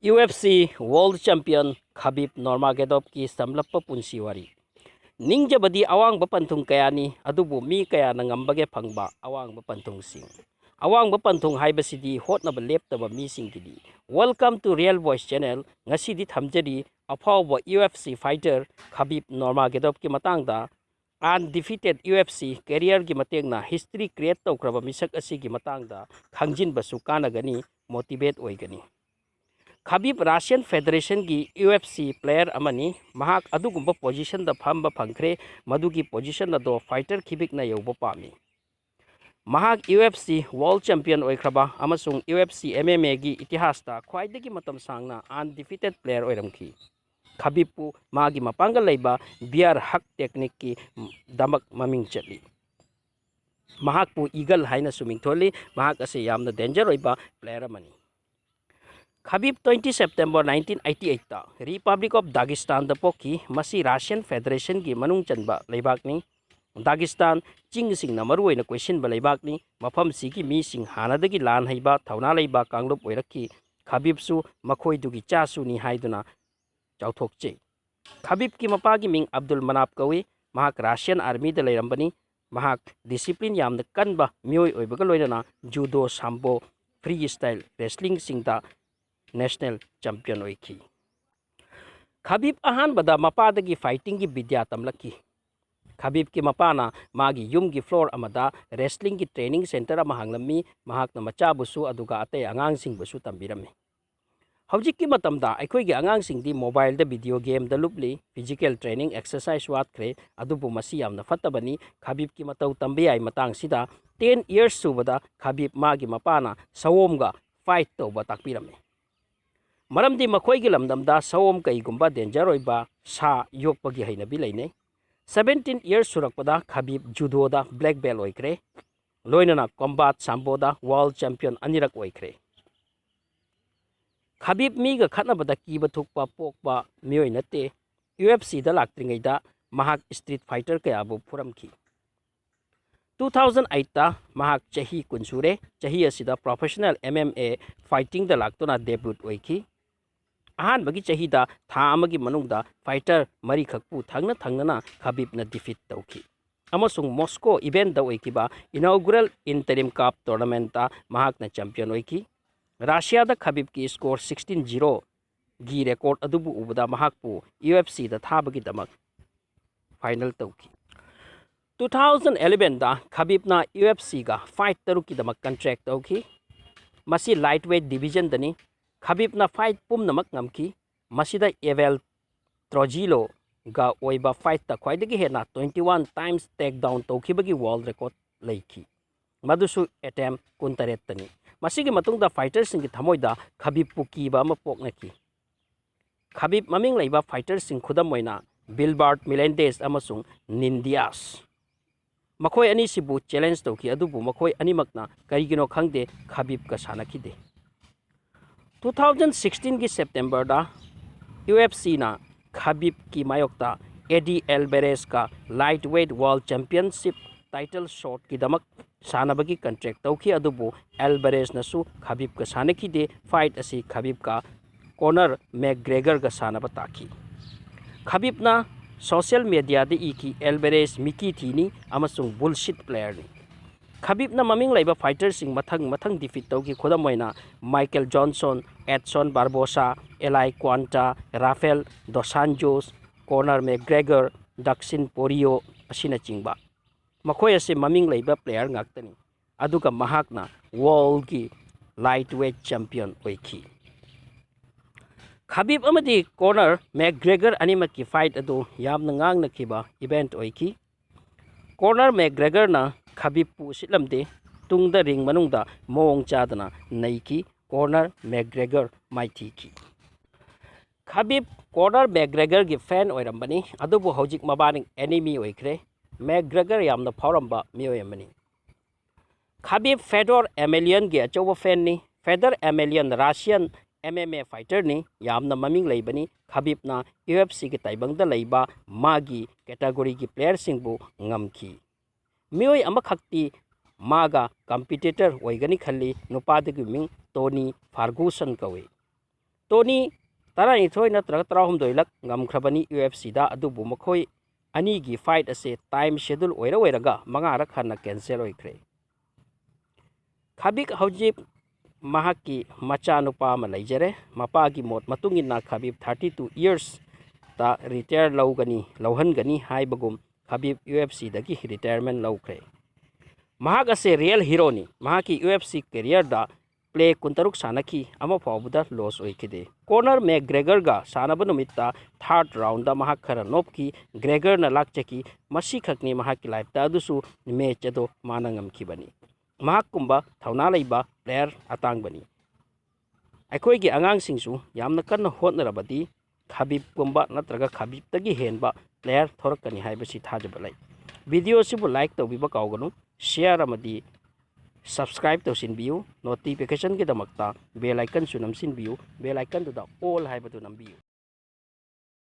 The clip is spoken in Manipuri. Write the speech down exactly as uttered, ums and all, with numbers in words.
U F C World Champion ꯈꯕꯤꯕ ꯅꯣꯔꯃꯥꯒꯦꯗꯣꯚꯀꯤ ꯁꯝꯂꯞꯄ ꯄꯨꯟꯁꯤ ꯋꯥꯔꯤ꯫ ꯅꯤꯡꯖꯕꯗꯤ ꯑꯋꯥꯡꯕ ꯄꯟꯊꯨꯡ ꯀꯌꯥꯅꯤ, ꯑꯗꯨꯕꯨ ꯃꯤ ꯀꯌꯥꯅ ꯉꯝꯕꯒꯦ ꯐꯪꯕ ꯑꯋꯥꯡꯕ ꯄꯟꯊꯨꯡꯁꯤꯡ? ꯑꯋꯥꯡꯕ ꯄꯟꯊꯨꯡ ꯍꯥꯏꯕꯁꯤꯗꯤ ꯍꯣꯠꯅꯕ ꯂꯦꯞꯇꯕ ꯃꯤꯁꯤꯡꯒꯤꯅꯤ꯫ Welcome to Real Voice Channel꯫ ꯉꯁꯤꯗꯤ ꯊꯝꯖꯔꯤ ꯑꯐꯥꯎꯕ ꯌꯨ ꯑꯦꯐ ꯁꯤ fighter ꯈꯕꯤꯕ ꯅꯣꯔꯃꯥꯒꯦꯗꯣꯚꯀꯤ ꯃꯇꯥꯡꯗ꯫ Undefeated ꯌꯨ ꯑꯦꯐ ꯁꯤ careerꯒꯤ ꯃꯇꯦꯡꯅ history create ꯇꯧꯈ꯭ꯔꯕ ꯃꯤꯁꯛ ꯑꯁꯤꯒꯤ ꯃꯇꯥꯡꯗ ꯈꯪꯖꯤꯟꯕꯁꯨ ꯀꯥꯟꯅꯒꯅꯤ, motivate ꯑꯣꯏꯒꯅꯤ꯫ ꯈꯕꯤꯕ Russian Federationꯒꯤ ꯌꯨ ꯑꯦꯐ ꯁꯤ player ꯑꯃꯅꯤ꯫ ꯃꯍꯥꯛ ꯑꯗꯨꯒꯨꯝꯕ positionꯗ ꯐꯝꯕ ꯐꯪꯈ꯭ꯔꯦ, ꯃꯗꯨꯒꯤ position ꯑꯗꯣ fighter ꯈꯤꯕꯤꯛꯅ ꯌꯧꯕ ꯄꯥꯝꯃꯤ꯫ ꯃꯍꯥꯛ U F C World Champion ꯑꯣꯏꯈ꯭ꯔꯕ ꯑꯃꯁꯨꯡ U F C M M Aꯒꯤ ꯏꯇꯤꯍꯥꯁꯇ ꯈ꯭ꯋꯥꯏꯗꯒꯤ ꯃꯇꯝ ꯁꯥꯡꯅ undefeated player ꯑꯣꯏꯔꯝꯈꯤ꯫ ꯈꯕꯤꯕꯄꯨ ꯃꯥꯒꯤ ꯃꯄꯥꯡꯒꯜ ꯂꯩꯕ bear hug techniqueꯀꯤ ꯗꯃꯛ ꯃꯃꯤꯡ ꯆꯠꯂꯤ꯫ ꯃꯍꯥꯛꯄꯨ Eagle ꯍꯥꯏꯅꯁꯨ ꯃꯤꯡꯊꯣꯜꯂꯤ꯫ ꯃꯍꯥꯛ ꯑꯁꯤ ꯌꯥꯝꯅ danger ꯑꯣꯏꯕ player ꯑꯃꯅꯤ꯫ ꯈꯕꯤꯕ twenty September nineteen eighty eightꯇ Republic of Dagestanꯗ ꯄꯣꯛꯈꯤ꯫ ꯃꯁꯤ Russian Federationꯒꯤ ꯃꯅꯨꯡ ꯆꯟꯕ ꯂꯩꯕꯥꯛꯅꯤ꯫ ꯗꯥꯒꯤꯁꯇꯥꯟ ꯆꯤꯡꯁꯤꯡꯅ ꯃꯔꯨꯑꯣꯏꯅ ꯀꯣꯏꯁꯤꯟꯕ ꯂꯩꯕꯥꯛꯅꯤ꯫ ꯃꯐꯝꯁꯤꯒꯤ ꯃꯤꯁꯤꯡ ꯍꯥꯟꯅꯗꯒꯤ ꯂꯥꯟ ꯍꯩꯕ, ꯊꯧꯅꯥ ꯂꯩꯕ ꯀꯥꯡꯂꯨꯞ ꯑꯣꯏꯔꯛꯈꯤ꯫ ꯈꯕꯤꯕꯁꯨ ꯃꯈꯣꯏꯗꯨꯒꯤ ꯆꯥꯁꯨꯅꯤ ꯍꯥꯏꯗꯨꯅ ꯆꯥꯎꯊꯣꯛꯆꯩ꯫ ꯈꯕꯤꯕꯀꯤ ꯃꯄꯥꯒꯤ ꯃꯤꯡ ꯑꯕꯗꯨꯜ ꯃꯅꯥꯞ ꯀꯧꯏ꯫ ꯃꯍꯥꯛ Russian Armyꯗ ꯂꯩꯔꯝꯕꯅꯤ꯫ ꯃꯍꯥꯛ discipline ꯌꯥꯝꯅ ꯀꯟꯕ ꯃꯤꯑꯣꯏ ꯑꯣꯏꯕꯒ ꯂꯣꯏꯅꯅ judo, sambo, freestyle wrestlingꯁꯤꯡꯗ national champion ꯑꯣꯏꯈꯤ꯫ ꯈꯕꯤꯕ ꯑꯍꯥꯟꯕꯗ ꯃꯄꯥꯗꯒꯤ fightingꯒꯤ ꯕꯤꯗ꯭ꯌꯥ ꯇꯝꯂꯛꯈꯤ꯫ ꯈꯕꯤꯕꯀꯤ ꯃꯄꯥꯅ ꯃꯥꯒꯤ ꯌꯨꯝꯒꯤ floor ꯑꯃꯗ wrestlingꯒꯤ training center ꯑꯃ ꯍꯥꯡꯂꯝꯃꯤ꯫ ꯃꯍꯥꯛꯅ ꯃꯆꯥꯕꯨꯁꯨ ꯑꯗꯨꯒ ꯑꯇꯩ ꯑꯉꯥꯡꯁꯤꯡꯕꯨꯁꯨ ꯇꯝꯕꯤꯔꯝꯃꯤ꯫ ꯍꯧꯖꯤꯛꯀꯤ ꯃꯇꯝꯗ ꯑꯩꯈꯣꯏꯒꯤ ꯑꯉꯥꯡꯁꯤꯡꯗꯤ mobileꯗ video gameꯗ ꯂꯨꯞꯂꯤ, physical training exercise ꯋꯥꯠꯈ꯭ꯔꯦ꯫ ꯑꯗꯨꯕꯨ ꯃꯁꯤ ꯌꯥꯝꯅ ꯐꯠꯇꯕꯅꯤ꯫ ꯈꯕꯤꯕꯀꯤ ꯃꯇꯧ ꯇꯝꯕ ꯌꯥꯏ꯫ ꯃꯇꯥꯡꯁꯤꯗ ten years ꯁꯨꯕꯗ ꯈꯕꯤꯕ ꯃꯥꯒꯤ ꯃꯄꯥꯅ ꯁꯑꯣꯝꯒ fight ꯇꯧꯕ ꯇꯥꯛꯄꯤꯔꯝꯃꯤ꯫ ꯃꯔꯝꯗꯤ ꯃꯈꯣꯏꯒꯤ ꯂꯝꯗꯝꯗ ꯁꯑꯣꯝ ꯀꯩꯒꯨꯝꯕ danger ꯑꯣꯏꯕ ꯁꯥ ꯌꯣꯛꯄꯒꯤ ꯍꯩꯅꯕꯤ ꯂꯩꯅꯩ꯫ Seventeen years ꯁꯨꯔꯛꯄꯗ ꯈꯕꯤꯕ judoꯗ black belt ꯑꯣꯏꯈ꯭ꯔꯦ꯫ ꯂꯣꯏꯅꯅ combat samboꯗ world champion ꯑꯅꯤꯔꯛ ꯑꯣꯏꯈ꯭ꯔꯦ꯫ ꯈꯕꯤꯕ ꯃꯤꯒ ꯈꯠꯅꯕꯗ ꯀꯤꯕ ꯊꯨꯛꯄ ꯄꯣꯛꯄ ꯃꯤꯑꯣꯏ ꯅꯠꯇꯦ꯫ UFCꯗ ꯂꯥꯛꯇ꯭ꯔꯤꯉꯩꯗ ꯃꯍꯥꯛ street fighter ꯀꯌꯥꯕꯨ ꯐꯨꯔꯝꯈꯤ꯫ Two thousand eightꯇ ꯃꯍꯥꯛ ꯆꯍꯤ ꯀꯨꯟ ꯁꯨꯔꯦ꯫ ꯆꯍꯤ ꯑꯁꯤꯗ professional MMA fightingꯗ ꯂꯥꯛꯇꯨꯅ debut ꯑꯣꯏꯈꯤ꯫ ꯑꯍꯥꯟꯕꯒꯤ ꯆꯍꯤꯗ ꯊꯥ ꯑꯃꯒꯤ ꯃꯅꯨꯡꯗ fighter ꯃꯔꯤꯈꯛꯄꯨ ꯊꯪꯅ ꯊꯪꯅꯅ ꯈꯕꯤꯞꯅ defeat ꯇꯧꯈꯤ꯫ ꯑꯃꯁꯨꯡ ꯃꯣꯁꯀꯣ eventꯗ ꯑꯣꯏꯈꯤꯕ inaugural interim cup tournamentꯇ ꯃꯍꯥꯛꯅ champion ꯑꯣꯏꯈꯤ꯫ ꯔꯁꯤꯌꯥꯗ ꯈꯕꯤꯞꯀꯤ score sixteen zero ꯒꯤ record ꯑꯗꯨꯕꯨ ꯎꯕꯗ ꯃꯍꯥꯛꯄꯨ UFCꯗ ꯊꯥꯕꯒꯤꯗꯃꯛ final ꯇꯧꯈꯤ꯫ Two thousand elevenꯗ ꯈꯕꯤꯞꯅ UFCꯒ fight ꯇꯔꯨꯛꯀꯤꯗꯃꯛ contract ꯇꯧꯈꯤ꯫ ꯃꯁꯤ lightweight divisionꯗꯅꯤ꯫ ꯈꯕꯤꯞꯅ fight ꯄꯨꯝꯅꯃꯛ ꯉꯝꯈꯤ꯫ ꯃꯁꯤꯗ ꯑꯦꯕꯦꯜ ꯇ꯭ꯔꯣꯖꯤꯂꯣꯒ ꯑꯣꯏꯕ fightꯇ ꯈ꯭ꯋꯥꯏꯗꯒꯤ ꯍꯦꯟꯅ twenty one times take down ꯇꯧꯈꯤꯕꯒꯤ world record ꯂꯩꯈꯤ, ꯃꯗꯨꯁꯨ attempt ꯀꯨꯟꯇꯔꯦꯠꯇꯅꯤ꯫ ꯃꯁꯤꯒꯤ ꯃꯇꯨꯡꯗ fighterꯁꯤꯡꯒꯤ ꯊꯃꯣꯏꯗ ꯈꯕꯤꯞꯄꯨ ꯀꯤꯕ ꯑꯃ ꯄꯣꯛꯅꯈꯤ꯫ ꯈꯕꯤꯞ ꯃꯃꯤꯡ ꯂꯩꯕ fighterꯁꯤꯡ, ꯈꯨꯗꯝ ꯑꯣꯏꯅ ꯕꯤꯜꯕꯥꯔꯠ ꯃꯤꯂꯦꯟꯗꯦꯁ ꯑꯃꯁꯨꯡ ꯅꯤꯟ ꯗꯤꯌꯥꯁ, ꯃꯈꯣꯏ ꯑꯅꯤꯁꯤꯕꯨ challenge ꯇꯧꯈꯤ, ꯑꯗꯨꯕꯨ ꯃꯈꯣꯏ ꯑꯅꯤꯃꯛꯅ ꯀꯔꯤꯒꯤꯅꯣ ꯈꯪꯗꯦ ꯈꯕꯤꯞꯀ ꯁꯥꯟꯅꯈꯤꯗꯦ꯫ Two thousand sixteenꯒꯤ Septemberꯗ UFCꯅ ꯈꯕꯤꯞꯀꯤ ꯃꯥꯌꯣꯛꯇ ꯑꯦꯗꯤ ꯑꯦꯜꯕꯦꯔꯦꯁꯀ lightweight world championship title shotꯀꯤꯗꯃꯛ ꯁꯥꯟꯅꯕꯒꯤ contract ꯇꯧꯈꯤ, ꯑꯗꯨꯕꯨ ꯑꯦꯜꯕꯦꯔꯦꯁꯅꯁꯨ ꯈꯕꯤꯞꯀ ꯁꯥꯟꯅꯈꯤꯗꯦ꯫ Fight ꯑꯁꯤ ꯈꯕꯤꯞꯀ ꯀꯣꯅꯔ ꯃꯦꯛꯒ꯭ꯔꯦꯒꯔꯒ ꯁꯥꯟꯅꯕ ꯇꯥꯈꯤ꯫ ꯈꯕꯤꯞꯅ social mediaꯗ ꯏꯈꯤ, "ꯑꯦꯜꯕꯦꯔꯦꯁ ꯃꯤꯀꯤ ꯊꯤꯅꯤ ꯑꯃꯁꯨꯡ bullshit playerꯅꯤ"꯫ ꯈꯕꯤꯞꯅ ꯃꯃꯤꯡ ꯂꯩꯕ fighterꯁꯤꯡ ꯃꯊꯪ ꯃꯊꯪ defeat ꯇꯧꯈꯤ, ꯈꯨꯗꯝ ꯑꯣꯏꯅ ꯃꯥꯏꯀꯦꯜ ꯖꯣꯟꯁꯣꯟ, ꯑꯦꯗꯁꯣꯟ ꯕꯥꯔꯕꯣꯁꯥ, ꯑꯦꯂꯥꯏ ꯀ꯭ꯋꯥꯟꯇꯥ, Rafael dos Anjos, Conor McGregor, Dustin Poirier ꯑꯁꯤꯅꯆꯤꯡꯕ꯫ ꯃꯈꯣꯏ ꯑꯁꯤ ꯃꯃꯤꯡ ꯂꯩꯕ player ꯉꯥꯛꯇꯅꯤ, ꯑꯗꯨꯒ ꯃꯍꯥꯛꯅ worldꯀꯤ lightweight champion ꯑꯣꯏꯈꯤ꯫ ꯈꯕꯤꯞ ꯑꯃꯗꯤ ꯀꯣꯅꯔ ꯃꯦꯛꯒ꯭ꯔꯦꯒꯔ ꯑꯅꯤꯃꯛꯀꯤ fight ꯑꯗꯨ ꯌꯥꯝꯅ ꯉꯥꯡꯅꯈꯤꯕ event ꯑꯣꯏꯈꯤ꯫ ꯀꯣꯅꯔ ꯃꯦꯛꯒ꯭ꯔꯦꯒꯔꯅ ꯈꯕꯤꯞꯄꯨ ꯎꯁꯤꯠꯂꯝꯗꯦ, ꯇꯨꯡꯗ ring ꯃꯅꯨꯡꯗ ꯃꯑꯣꯡ ꯆꯥꯗꯅ ꯅꯩꯈꯤ꯫ ꯀꯣꯅꯔ ꯃꯦꯛꯒ꯭ꯔꯦꯒꯔ ꯃꯥꯏꯊꯤꯈꯤ꯫ ꯈꯕꯤꯞ ꯀꯣꯅꯔ ꯃꯦꯛꯒ꯭ꯔꯦꯒꯔꯒꯤ fan ꯑꯣꯏꯔꯝꯕꯅꯤ, ꯑꯗꯨꯕꯨ ꯍꯧꯖꯤꯛ ꯃꯕꯥꯅꯤ enemy ꯑꯣꯏꯈ꯭ꯔꯦ꯫ ꯃꯦꯛꯒ꯭ꯔꯦꯒꯔ ꯌꯥꯝꯅ ꯐꯥꯎꯔꯝꯕ ꯃꯤꯑꯣꯏ ꯑꯃꯅꯤ꯫ ꯈꯕꯤꯞ ꯐꯦꯗꯣꯔ ꯑꯦꯃꯦꯂꯤꯌꯟꯒꯤ ꯑꯆꯧꯕ fanꯅꯤ꯫ ꯐꯦꯗꯣꯔ ꯑꯦꯃꯦꯂꯤꯌꯟ Russian MMA fighterꯅꯤ, ꯌꯥꯝꯅ ꯃꯃꯤꯡ ꯂꯩꯕꯅꯤ꯫ ꯈꯕꯤꯞꯅ UFCꯒꯤ ꯇꯥꯏꯕꯪꯗ ꯂꯩꯕ ꯃꯥꯒꯤ categoryꯒꯤ playerꯁꯤꯡꯕꯨ ꯉꯝꯈꯤ꯫ ꯃꯤꯑꯣꯏ ꯑꯃꯈꯛꯇꯤ ꯃꯥꯒ competitor ꯑꯣꯏꯒꯅꯤ ꯈꯜꯂꯤ, ꯅꯨꯄꯥꯗꯨꯒꯤ ꯃꯤꯡ ꯇꯣꯅꯤ ꯐꯥꯔꯒꯨꯁꯟ ꯀꯧꯏ꯫ ꯇꯣꯅꯤ ꯇꯔꯥꯅꯤꯊꯣꯏ ꯅꯠꯇ꯭ꯔꯒ ꯇꯔꯥꯍꯨꯝꯗꯣꯏ ꯂꯛ ꯉꯝꯈ꯭ꯔꯕꯅꯤ ꯌꯨ ꯑꯦꯐ ꯁꯤꯗ꯫ ꯑꯗꯨꯕꯨ ꯃꯈꯣꯏ ꯑꯅꯤꯒꯤ ꯐꯥꯏꯠ ꯑꯁꯦ ꯇꯥꯏꯝ ꯁꯦꯗꯨꯜ ꯑꯣꯏꯔ ꯑꯣꯏꯔꯒ ꯃꯉꯥꯔꯛ ꯍꯟꯅ ꯀꯦꯟꯁꯦꯜ ꯑꯣꯏꯈ꯭ꯔꯦ꯫ ꯈꯕꯤꯕ ꯍꯧꯖꯤꯛ ꯃꯍꯥꯛꯀꯤ ꯃꯆꯥꯅꯨꯄꯥ ꯑꯃ ꯂꯩꯖꯔꯦ꯫ ꯃꯄꯥꯒꯤ ꯃꯣꯠ ꯃꯇꯨꯡ ꯏꯟꯅ ꯈꯕꯤꯕ ꯊꯥꯔꯇꯤ ꯇꯨ ꯏꯌꯔꯁꯇ ꯔꯤꯇꯥꯌꯔ ꯂꯧꯒꯅꯤ, ꯂꯧꯍꯟꯒꯅꯤ ꯍꯥꯏꯕꯒꯨꯝ ꯈꯕꯤꯕ ꯌꯨ ꯑꯦꯐ ꯁꯤꯗꯒꯤ ꯔꯤꯇꯥꯌꯔꯃꯦꯟ ꯂꯧꯈ꯭ꯔꯦ꯫ ꯃꯍꯥꯛ ꯑꯁꯦ ꯔꯤꯌꯦꯜ ꯍꯤꯔꯣꯅꯤ꯫ ꯃꯍꯥꯛꯀꯤ ꯌꯨ ꯑꯦꯐ ꯁꯤ ꯀꯦꯔꯤꯌꯔꯗ ꯄ꯭ꯂꯦ ꯀꯨꯟꯇꯔꯨꯛ ꯁꯥꯟꯅꯈꯤ, ꯑꯃ ꯐꯥꯎꯕꯗ ꯂꯣꯁ ꯑꯣꯏꯈꯤꯗꯦ꯫ ꯀꯣꯅꯔ ꯃꯦꯛꯒ꯭ꯔꯦꯒꯔꯒ ꯁꯥꯟꯅꯕ ꯅꯨꯃꯤꯠꯇ ꯊꯥꯔꯠ ꯔꯥꯎꯟꯗ ꯃꯍꯥꯛ ꯈꯔ ꯅꯣꯞꯈꯤ꯫ ꯒ꯭ꯔꯦꯒꯔꯅ ꯂꯥꯛꯆꯈꯤ꯫ ꯃꯁꯤꯈꯛꯅꯤ ꯃꯍꯥꯛꯀꯤ ꯂꯥꯏꯐꯇ, ꯑꯗꯨꯁꯨ ꯃꯦꯆ ꯑꯗꯨ ꯃꯥꯅ ꯉꯝꯈꯤꯕꯅꯤ꯫ ꯃꯍꯥꯛꯀꯨꯝꯕ ꯊꯧꯅꯥ ꯂꯩꯕ ꯄ꯭ꯂꯦꯌꯔ ꯑꯇꯥꯡꯕꯅꯤ꯫ ꯑꯩꯈꯣꯏꯒꯤ ꯑꯉꯥꯡꯁꯤꯡꯁꯨ ꯌꯥꯝꯅ ꯀꯟꯅ ꯍꯣꯠꯅꯔꯕꯗꯤ ꯈꯕꯤꯕꯀꯨꯝꯕ ꯅꯠꯇ꯭ꯔꯒ ꯈꯕꯤꯕꯇꯒꯤ ꯍꯦꯟꯕ ꯄ꯭ꯂꯦꯌꯔ ꯊꯣꯔꯛꯀꯅꯤ ꯍꯥꯏꯕꯁꯤ ꯊꯥꯖꯕ ꯂꯩ꯫ ꯚꯤꯗꯤꯑꯣ ꯑꯁꯤꯕꯨ ꯂꯥꯏꯛ ꯇꯧꯕꯤꯕ ꯀꯥꯎꯒꯅꯨ, ꯁꯤꯌꯥꯔ ꯑꯃꯗꯤ ꯁꯕꯁꯀ꯭ꯔꯥꯏꯕ ꯇꯧꯁꯤꯟꯕꯤꯌꯨ꯫ ꯅꯣꯇꯤꯐꯤꯀꯦꯁꯟꯒꯤꯗꯃꯛꯇ ꯕꯦꯜ ꯑꯥꯏꯀꯟꯁꯨ ꯅꯝꯁꯤꯟꯕꯤꯌꯨ꯫ ꯕꯦꯜ ꯑꯥꯏꯀꯟꯗꯨꯗ ꯑꯣꯜ ꯍꯥꯏꯕꯗꯨ ꯅꯝꯕꯤꯌꯨ꯫